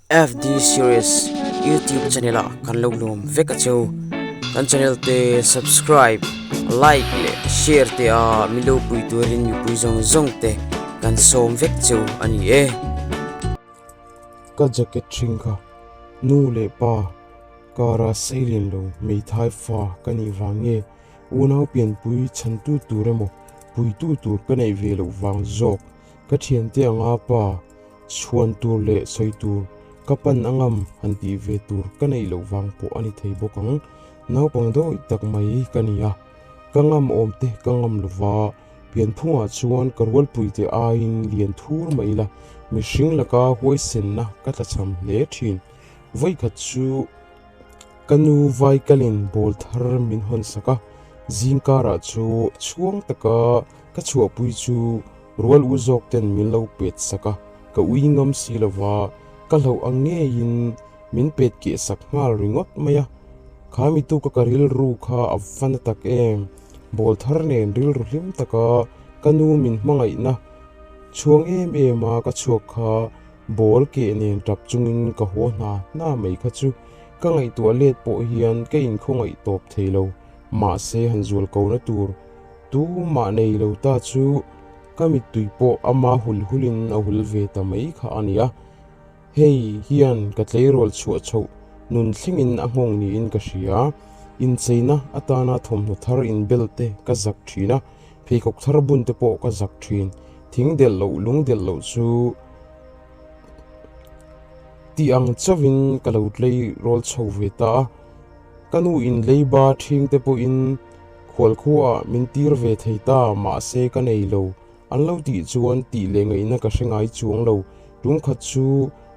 FD Series YouTube channel ah kan lo lawm vek a cheu. Kan channel te subscribe, like leh share te a min lo pui turin mipui zawng zawng te kan sawm vek cheu a ni e. Ka jacket hring kha nu leh pa kara seilin lo hmeithai fa ka nih vang nge unau pianpui chhantu tur emaw puitu tur ka neih ve loh vang zawk ka thiante anga pa Chhuan tur leh sawi tur ka pan a ngam han tih ve tur ka neih loh vang pawh a ni thei bawk ang. Naupang dawih tak mai ka ni a, ka ngam awm te ka ngam lo va, pianphungah chuan ka rualpuite aiin lian thur mai ila, mihring laka huaisenna ka tlachham hle thin. Vawikhat chu ka nu vaikalin bawl thar min hawn sak a, zingkarah chu chhuang taka ka chhuahpui chu Rual u zawk ten min lo pet sak a, ka ui ngam si lo va, ka hlauh ang ngeiin min pet keh sak nghal ringawt mai a. Kha mituka ka rilru kha a va na tak em? Bawl thar nen rilru hlim taka ka nu min hmangaihna chhuang em em a ka chhuak kha bawl keh nen tap chungin ka haw hna hna mai kha chu ka ngaihtuah let pawh hian ka inkhawngaih tawp thei lo, mahse han zual ko na tur Tu mah nei lo ta chu ka mittui pawh ama hul hulin a hul ve ta mai kha a nia. Hei hian ka tleirawl chhuah chhoh nun thlengin a nghawng niin ka hria. Incheina atana thawmhnaw thar inbel te ka zak thin a, pheikhawk thar bun te pawh ka zak thin. Thing delh loh lung delh loh chu tih ang chauhin ka lo tleirawl chho ve ta a. Ka nu in leiba thing te pawhin Khualkhuaah min tir ve thei ta, mahse ka nei lo. An lo tih chuan tih leh ngaihna ka hre ngai chuang lo. Tungkhat chu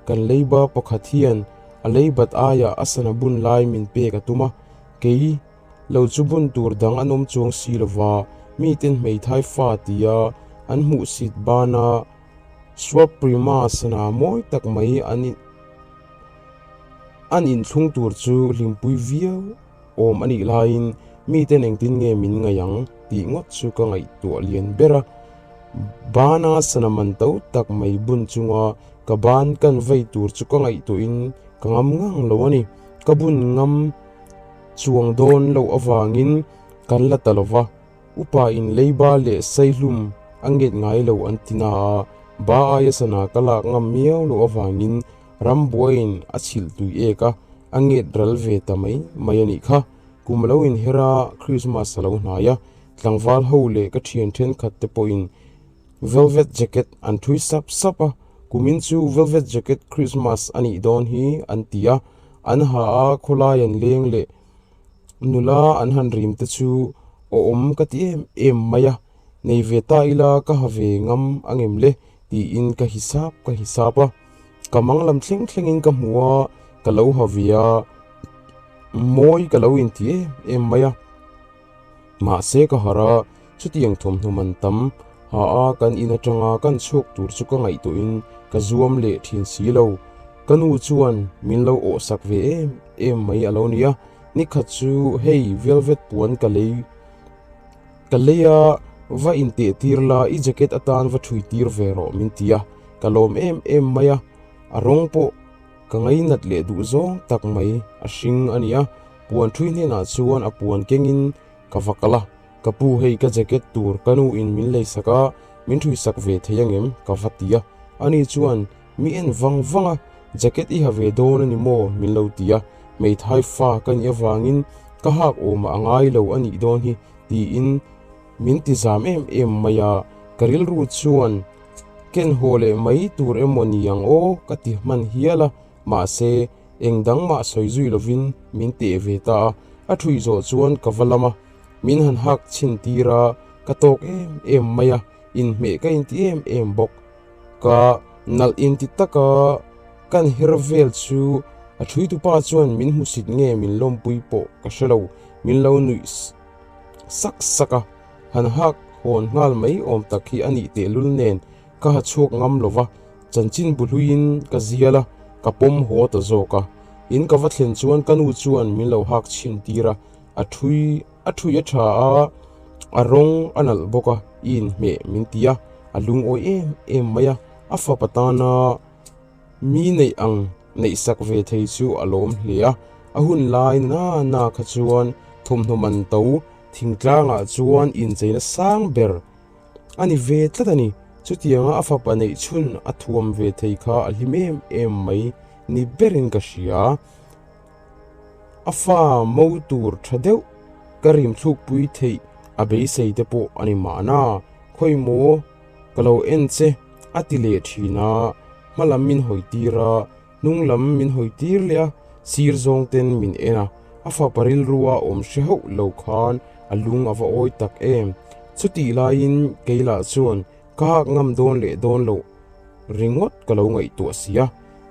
kan leiba pakhat hian a leibat aiah a sana bun lai min pek a tum a, kei lo chu bun tur dang an awm chuang si lova, miten hmeithai fa tia an hmuhsit bana Swaprima sana mawi tak mai an an inthlung tur chu hlimpui viau. Awm a nih laiin miten engtin nge min ngaih ang tih ngawt chu ka ngaihtuah lian ber a. Bana sana man to tak mai bun chunga ka ban kan vei tur chu ka ngaihtuahin ka ngam ngang lo a ni. Ka bun ngam chuang dawn loh avangin kan la ta lo va. Upa in leiba leh saihlum a nget ngai lo an ti na a, ba aia sana ka lak ngam miau loh avangin Rambuaiin a chhilh tui ek a, a nget ral ve ta mai mai a nih kha. Kum a lo inher a, Christmas a lo hnai a, tlangval ho leh ka thian thenkhat te pawhin velvet jacket an thui sap sap a, kumin chu velvet jacket Christmas a nih dawn hi an ti a, an ha a, khawlai an leng leh nula an han rim te chu awm ka ti em em mai a, nei ve ta ila ka ha ve ngam angem le tiin ka hisap ka hisap a. Ka mang lam thleng thlengin ka hmu a, ka lo ha ve a, mawi ka lo inti em em mai a. Mahse ka harh a, chutiang thawmhnaw man tam ha a kan in atanga kan chhuak tur chu ka ngaihtuahin ka zuam leh thin si lo. Ka nu chuan min lo awhsak ve em em mai a lo ni a, nikhat chu hei velvet puan ka lei ka lei a, va inteh tir la i jacket atan va thui tir ve rawh min ti a. Ka lawm em em mai a, a rawng pawh ka ngainat leh duh zawng tak mai a hring a ni a, puan thui hnenah chuan a puan kengin ka va kal a, ka pu hei ka jacket tur ka nu in min lei sak a, min thui sak ve thei angem ka va ti a, ani chuan mi en vang vang a, jacket i ha ve dawn a ni maw min lo ti a, hmeithai fa ka nih avangin ka hak awmah a ngai lo a nih dawn hi tiin min ti zam em em mai a, ka rilru chuan Ken haw leh mai tur emaw ni ang aw ka ti hman hial a, mahse eng dang mah sawi zui lovin min teh ve ta a, a thui zawh chuan ka va lam a, min han hak chhin tir a, ka tawk em em mai a, inhmeh ka inti em em bawk. Ka nalh inti taka kan her vel chu a thuitupa chuan min hmusit nge min lawmpui pawh ka hre lo, min lo nuih sak sak a. Han hak hawn nghal mai awm tak hi a nih tehlul nen ka ha chhuak ngam lo va, chanchin bu hluiin ka zial a, ka pawm haw ta zawk a. In ka va thlen chuan ka nu chuan min lo hak chhin tir a, a thui a thui a tha a, a rawng a nalh bawk a, i inhmeh min ti a, a lungawi em em mai a, a fapa tana mi neih ang neihsak ve thei chu a lawm hle a, a hun lai na na kha chuan thawmhnaw man to thingtlangah chuan incheina sang ber a ni ve tlat a ni. Chutianga a fapa neih chhun a thuam ve thei kha a hlim em em mai ni berin ka hria. A fa mo tur tha deuh ka rim thlukpui theih a beisei te pawh a ni mahna, khawi maw ka lo en che a ti leh thin a, hma lam min hawi tir a, hnung lam min hawi tir leh a, sir zawng ten min en a, a fapa rilrua awm hre hauh lo khan a lung a va awi tak em. Chutih laiin kei lah chuan ka hak ngam dawn leh dawn loh ringawt ka lo ngaihtuah si a,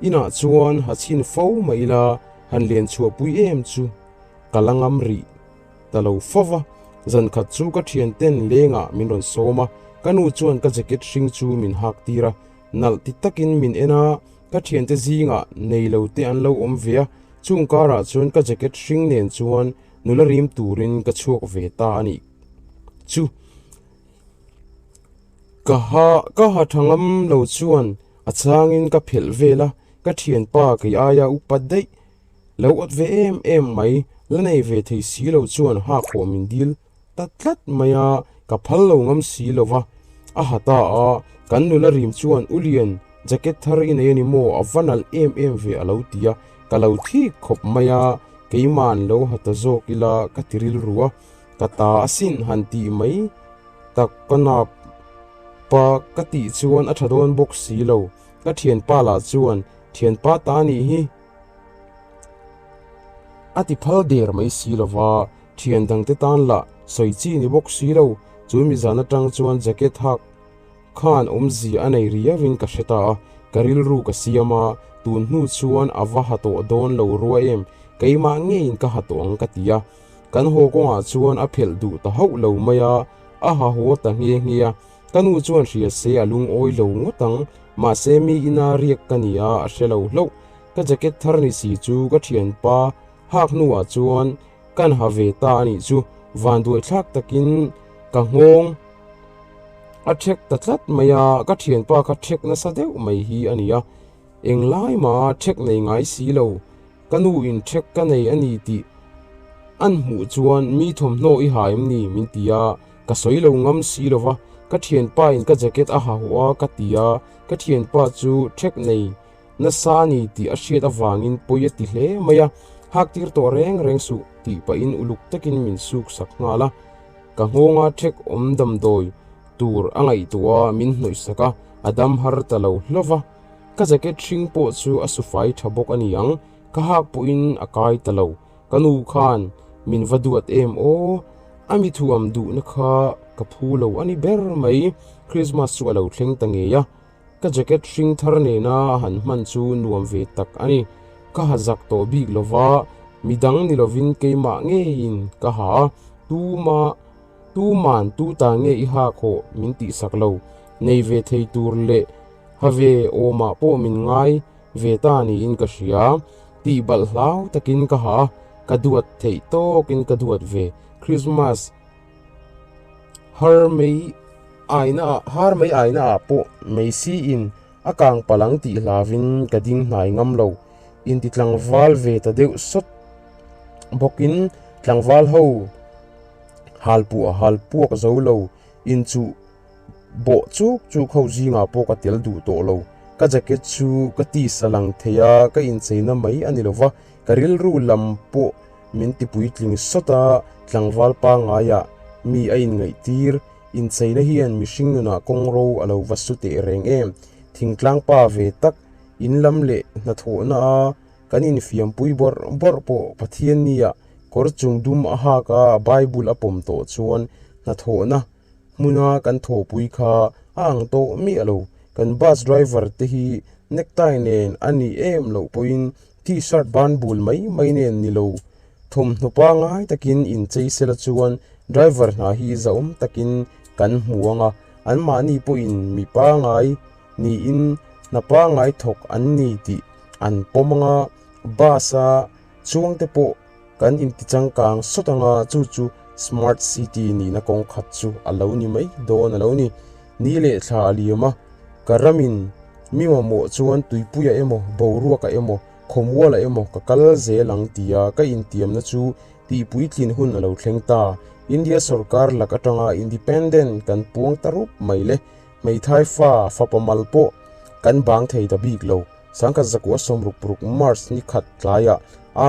inah chuan ha chhin fo mah ila han len chhuahpui em chu ka la ngam rih ta lo fo va, zan khat chu ka thian ten lengah min rawn sawm a, ka nu chuan ka jacket hring chu min hak tir a, nalh ti takin min en a, ka thiante zingah nei lo te an lo awm ve a, chung karah chuan ka jacket hring nen chuan nula rim turin ka chhuak ve ta a nih chu. Ka ha ka ha tha ngam lo chuan a changin ka phelh vel a, ka thianpa kei aia upa daih lo awt ve em em mai la nei ve thei si lo chuan ha khawh min dil ta tlat mai a, ka phal lo ngam si lo va, a ha ta a, kan nula rim chuan u Lian jacket thar i nei a ni maw a va nalh em em ve a lo ti a, ka lo thik khawp mai a, keima'n lo ha ta zawk ila ka ti rilru a. Ka ta asin han tih mai tak ka nap pa ka tih chuan a tha dawn bawk si lo, ka thianpa lah chuan thianpa ta nih hi a ti phal der mai si lo va, thian dangte tan lah sawi chi ni bawk si lo, chu mi zan atang chuan jacket hak khan awmzia a nei riauin ka hre ta a, ka rilru ka siam a, tun hnu chuan a va ha tawh dawn lo rua em, keimah ngeiin ka ha tawh ang ka ti a. Kan haw kawngah chuan a phelh duh ta hauh lo mai a, a ha haw ta nghe nghe a. Ka nu chuan hria se a lungawi lo ngawt ang, mahse mi ina riak ka ni a, a hre lo hlauh. Ka jacket thar ni si chu ka thianpa hak hnuah chuan kan ha ve ta a nih chu, vanduai thlak takin ka nghawng a thek ta tlat mai a, ka thianpa kha thek nasa deuh mai hi a ni a, englai mah thek nei ngai si lo. Ka nu in thek ka nei a ni tih an hmuh chuan mi thawmhnaw i ha em ni min ti a, ka sawi lo ngam si lo va, ka thianpa in ka jacket a ha huah a ka ti a, ka thianpa chu thek nei nasa a ni tih a hriat avangin pawi a ti hle mai a, hak tir tawh reng reng suh tih pahin uluk takin min suk sak nghal a, ka nghawnga thek awm damdawi tur a ngaihtuah a min hnawih sak a, a dam har ta lo hlauh va. Ka jacket hring pawh chu a su fai tha bawk a ni ang, ka hak pawhin a kai ta lo. Ka nu khan min va duat em aw, a mi thuam duhna kha ka phu lo a ni ber mai. Christmas chu a lo thleng ta ngei a, ka jacket hring thar nena a han hman chu nuam ve tak a ni. Ka ha zak tawh bik lo va, midang ni lovin keimah ngeiin ka ha a, tuma tuman tu ta nge i hak hawh min tihsak lo, nei ve thei tur leh Ha ve awmah pawh min ngai ve ta niin ka hria. Tih balh hlau takin ka ha a, ka duat theih tawkin ka duat ve. Christmas har mai aina ah har mai aina ah pawh mei siin a kang palang tih hlavin ka ding hnai ngam lo. Inti tlangval ve ta deuh sawt bawkin tlangval ho halpuah halpuak zo lo inchuh Bawh chuk chuk ho zingah pawh ka tel duh tawh lo. Ka jacket chu ka tisa lang thei a, ka incheina mai a ni lo va, ka rilru lam pawh min ti puitling sawt a, tlangval pangaiah mi a inngaihtir. Incheina hian mihring nunah kawngro a lo va su teh reng em. Thingtlang pa ve tak, in lam leh hnathawhna a kan infiampui bawrh bawrh pawh Pathian nia kawr chung dum a hak a, Bible a pawm tawh chuan hnathawhna Hmuna kan thawhpui kha a ang tawh miah lo. Kan bus driver te hi necktie nen a nih em loh pawhin t-shirt ban bul mai mai nen ni lo. Thawmhnaw pangai takin inchei sela chuan driver hna hi zahawm takin kan hmu ang a, anmahni pawhin mi pangai niin hna pangai thawk an ni tih an pawm ang a, bus a chuangte pawh Kan intichangkang sawt anga chu chu Smart City nihna kawng khat chu a lo ni mai dawn a lo ni. Ni leh thla a liam a, ka ramin mi mamawh chuan tuipuia emaw boruaka emaw Khawmualah emaw ka kal zel ang tia ka intiamna chu tihpuitlin hun a lo thleng ta. India sorkar lak atanga independent kan puang ta rup mai le. Hmeithai fa fapa mal pawh kan bang thei ta bik lo. Sangkhat zakua 66 March ni khat tlaiah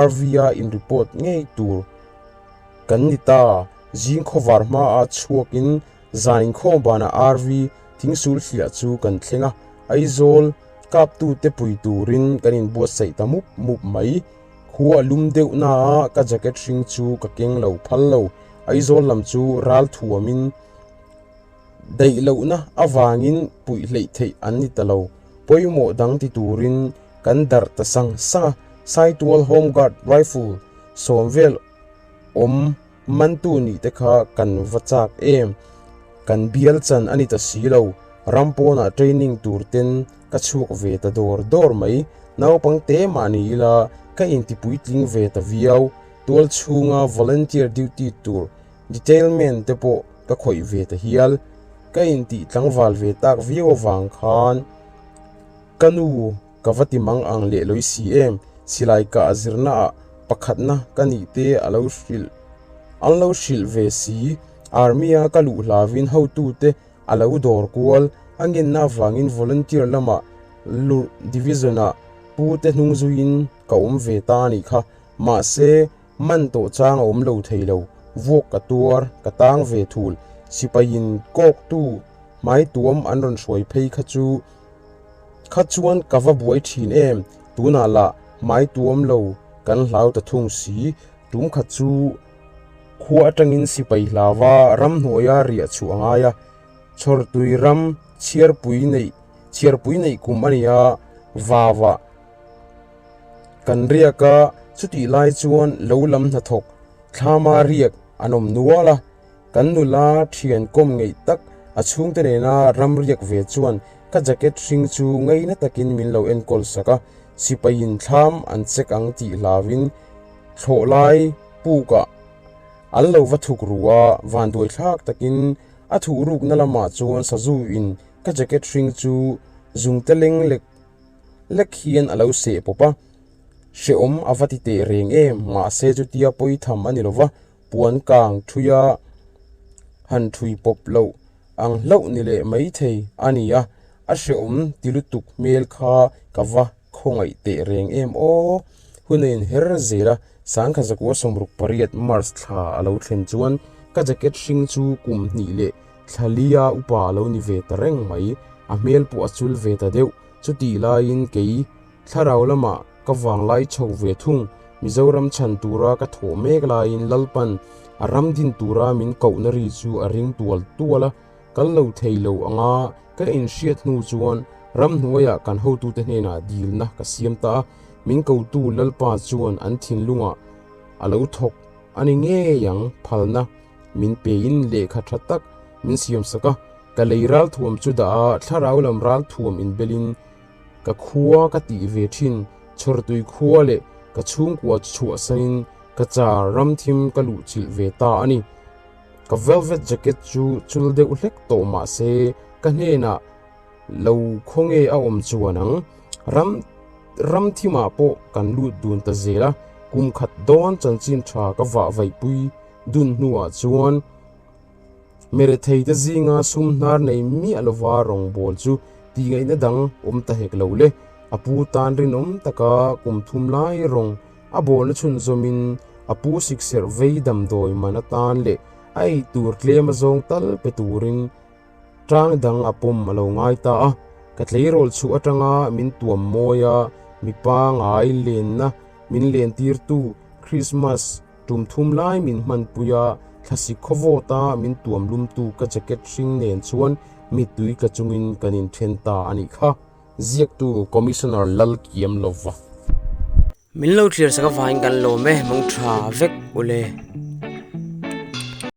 RV-a in report ngei tur kan ni ta. Zing khawvar hmaah chhuakin zan inkhawm banah RV thingsul hliah chu kan thleng a, Aizawl kaptute pui turin kan inbuatsaih ta mup mup mai. Khua a lum deuh naah ka jacket hring chu ka keng lo phal lo. Aizawl lam chu ral thuamin daih lohna avangin puih hleih theih an ni ta lo. Pawimawh dang ti turin kan darh ta sang sang a, Saitual Home Guard Rifle sawm vel awm mantu nih te kha kan va chak em? Kan bial chan a ni ta si lo, ram pawnah training tur ten ka chhuak ve ta dawr dawr mai. Naupang te mah ni ila ka intipuitling ve ta viau, tual chhunga volunteer duty tur detailment te pawh ka khawih ve ta hial. Ka intih tlangval ve tak viau avang khan ka nu Ka va ti mang ang leh lawih si em? Silai kah zirna ah pakhatna ka nih te a lo hrilh an lo hrilh ve si. Army a ka luh hlavin hotu te a lo dawr kual a ngenna avangin volunteer lamah lurh division ah pu te hnung zuiin ka awm ve ta a nih kha. Mahse man tawh chang a awm lo thei lo. Vuak ka tuar, ka tang ve thul. Sipaiin kawktu hmaituam an rawn hruai phei kha chu Kha chuan ka va buai thin em, tunah lah hmai tuam lo kan hlau ta thung si, tum khat chu khua atangin sipai hlava ramhnuaia riah chhuah a ngai a, chhawrtui ram chhiarpui neih chhiarpui neih kum a nia, vava kan riak a, chutih lai chuan lo lam hnathawk thlama riak an awm nual a. Kan nula thian kawm ngeih tak a chhungte nena ram riak ve chuan ka jacket hring chu ngaina takin min lo enkawl sak a, sipaiin thlam an check ang tih hlauin thlawh lai pukah an lo va thuk ru a, vanduai thlak takin a thuh rukna lamah chuan sazu in ka jacket hring chu zungte leng lek lek hian a lo seh pawp a, hrehawm a va ti teh reng em, mahse chutia pawi tham a ni lova. Puan kang thuia han thui pawp loh ang hlauh ni leh mai thei a ni a, a hrehawm ti lutuk hmel kha ka va khawngaih teh reng em aw. Hun a inher zel a, Sangkha zakua 68 March thla a lo thlen chuan ka jacket hring chu kum hnih leh thla lia upa a lo ni ve ta reng mai, a hmel pawh a chul ve ta deuh, chutih laiin kei Thlarau lamah ka vanglai chho ve thung. Mizoram chhan tura ka thawh mek laiin Lalpan a ram din tura min kohna ri chu a ring tual tual a, kal lo thei lo anga ka inhriat hnu chuan ramhnuaiah kan hotute hnenah dilna ka siam ta a, min kotu Lalpa chuan an thinlungah a lo thawk a ni ngei ang phalna min pein lehkha tha tak min siamsak a, ka lei ralthuam chu dah a, thlarau lam ralthuam inbelin Ka khua ka tih ve thin, chhawrtui khua leh ka chhungkua chhuahsanin ka car ramthim ka luhchilh ve ta a ni. Ka velvet jacket chu chul deuh hlek tawh mah se ka hnenah lo khawnge a awm chuan ang. Ram ramthimah pawh kan lut dun ta zel a, kum khat dawn chanchin tha ka vah vaihpui dun hnuah chuan, Meretheite zinga sum hnar nei miah lova rawngbâwl chu tihngaihna dang awm ta hek lo le. A pu tan rinawm taka kum thum lai rawng a bâwlna chhunzawmin a pu sikserh vei damdawi man atan leh a ei tur tlem a zawng tal pe turin tang dang a pawm a lo ngai ta a. Ka tleirawl chhuah atanga min tuam mawi a, mipa ngai lenna min lentirtu Krismas Tum thum lai min hmanpui a, thlasik khawvawta min tuam lumtu ka jacket hring nen chuan mittui tla chungin kan inthen ta a nih kha. Ziaktu Commissioner Lalkiamlova. Min lo thlir sak avangin kan lawm e, mangtha vek ule.